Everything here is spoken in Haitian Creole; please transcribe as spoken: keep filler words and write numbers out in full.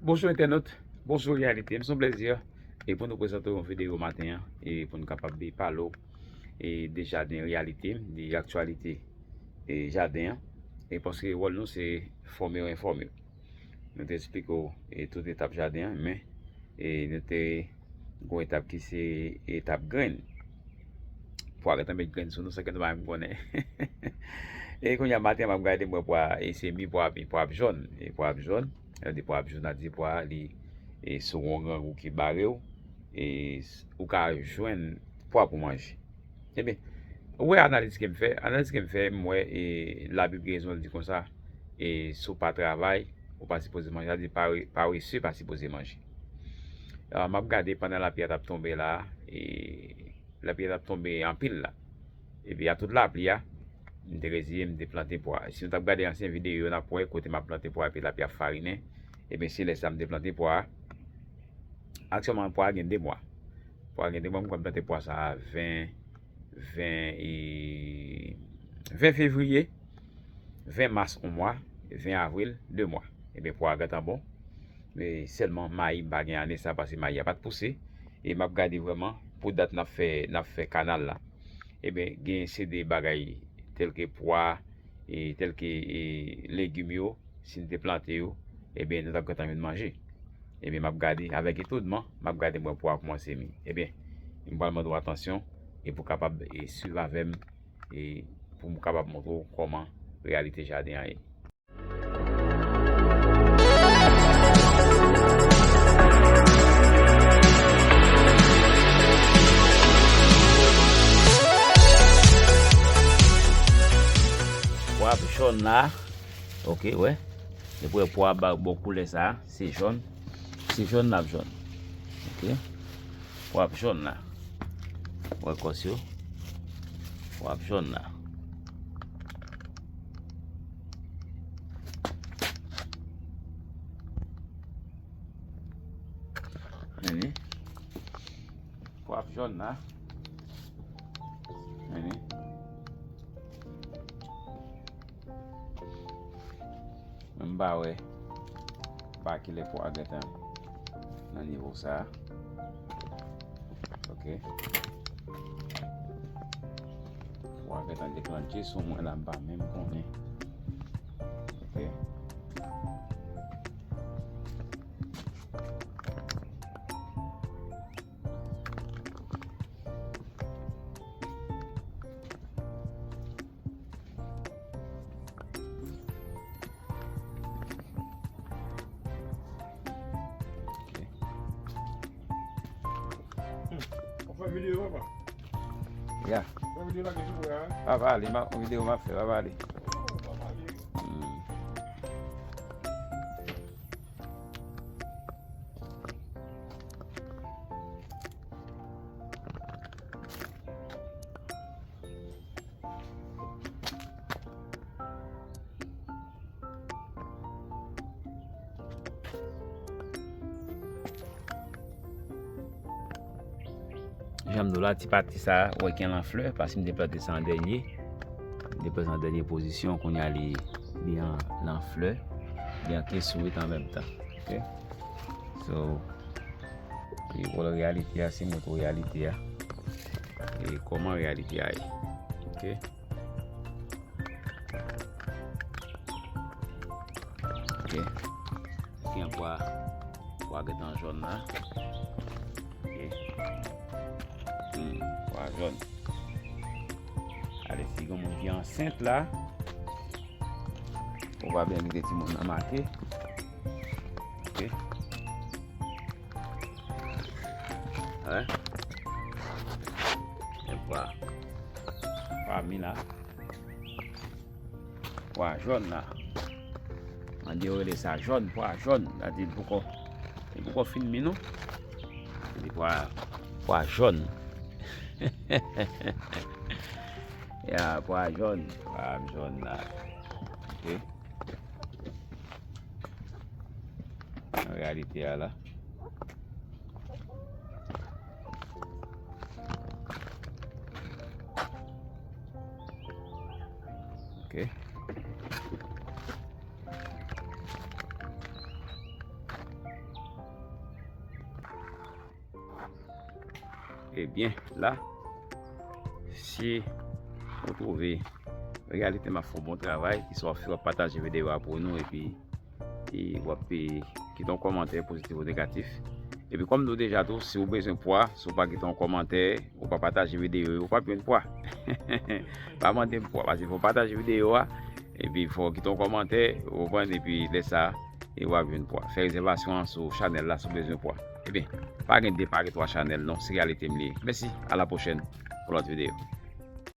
Bonjou entènot, bonjou reyalite. M se yon plezi e pou nou prezante yon videyo maten an e pou nou kapab pale w e de jaden reyalite, de aktyalite e jaden an. E paske wòl nou se fòme w, enfòme w. Nou te eksplike w e tout etap jaden an, men e nou te gon etap ki se etap grenn. Pwa gentan met grenn sou nou san ke nou pa menm konnen. E kounye a maten m ap gade mwen pwa e se mi pwa mi pwa ap jòn. E pwa ap jòn. Lè di pwa ap jòn, a di pwa li e sou yon grangou ki bare w. E ou ka jwenn pwa pou manje. Ebyen, ou wè analiz ke m fè, analiz ke m fè, m wè e Labib gen rezon l di konsa, e si w pa travay, ou pa sipoze manje, sa di pare- parese pa sipoze manje. M ap gade pandan lapli a t ap tonbe la, e lapli a t ap tonbe anpil la. Epi a tout lapli a, m te reziye, m te plante pwa. Si nou t ap gade ansyen videyo yo, n ap wè kote m ap plante pwa epi lapli ap farinen. Ebyen, se lè sa m te plante pwa a. Aktyèlman, pwa a gen de mwa. Pwa a gen de mwa, m kwè m plante pwa sa a ven, ven e, ven fevriye, ven mas yon mwa, ven avril de mwa. Ebyen, pwa a gentan bon. Men sèlman mayi m pa gen ane sa paske mayi a pa t pouse. E m ap gade vrèman pou dat n ap fè, n ap fè kanal la. Ebyen, gen se de bagay tèlke pwa, e tèlke e legim yo, si n te plante yo, ebyen, nou t ap gentan jwenn manje. Ebyen, m ap gade, avèk etonnman, m ap gade mwen pwa a kòmanse mi. Ebyen, m pral mande w atansyon e pou w kapab e swiv avè m e pou m kapab montre w kòman reyalite jaden an ye. Pwa ap jòn la. Ok, wè. Depi w wè pwa ap ba bon koulè sa, se jòn. Se jòn l ap jòn. Ok. Pwa ap jòn la. Wè kòs yo. Pwa ap jòn la. Tande? Pwa ap jòn la. Tande? Men m pa wè pa kilè pwa a gentan nan nivo sa a. Ok. Pwa a gentan deklannche sou mwen la, m pa menm konnen. Ok. Ou fè videyo, papa? Ya. Fè videyo la, gen sou la. Pa pale, ma, videyo m ap fè, pa pale. Hmm. Jan m di w la, ti pati sa a, ou wè ki an flè, paske m te plante sa an dènye. M te plante sa an dènye pozisyon, kounye a li, li an, li an flè, li anke sourit an menm tan. Ok? So, e wòl reyalite a, se montre w reyalite a. E kòman reyalite a ye. Ok? Ok. Gen pwa, pwa gentan jòn la. Ok. Hmm, pwa jòn. Ale, si gen moun ki ansent la, ou pa byen kite timoun nan make. Ok. Wè. E pwa. Pwa mi la. Pwa jòn la. Mande yo rele sa jòn, pwa jòn. Sa di poko, li poko fin mi non. Li pwa, pwa jòn. Ya, pwa jòn. Pwa jòn la. Ok. An reyalite a la. Ok. Ebyen, la, si ou twouve Reyalite m ap fè yon bon travay, ki sa w ap fè, w ap pataje videyo a pou nou, epi e, w ap e, kite yon kòmantè pozitif ou negatif. Epi kòm nou deja tou, si w bezwen pwa, si w pa kite yon kòmantè, ou pa pataje videyo yo, ou p ap jwenn pwa. Pa mande m pwa, paske fò w pataje videyo a, epi fò w kite yon kòmantè, ou konprann, epi lè sa, e w ap jwenn pwa. Fè rezèvasyon an sou chanèl la si w bezwen pwa. Ebyen, pa gen de, pa gen twa chanèl non, se Reyalite m li ye. Mèsi, a la pwochèn pou lòt videyo.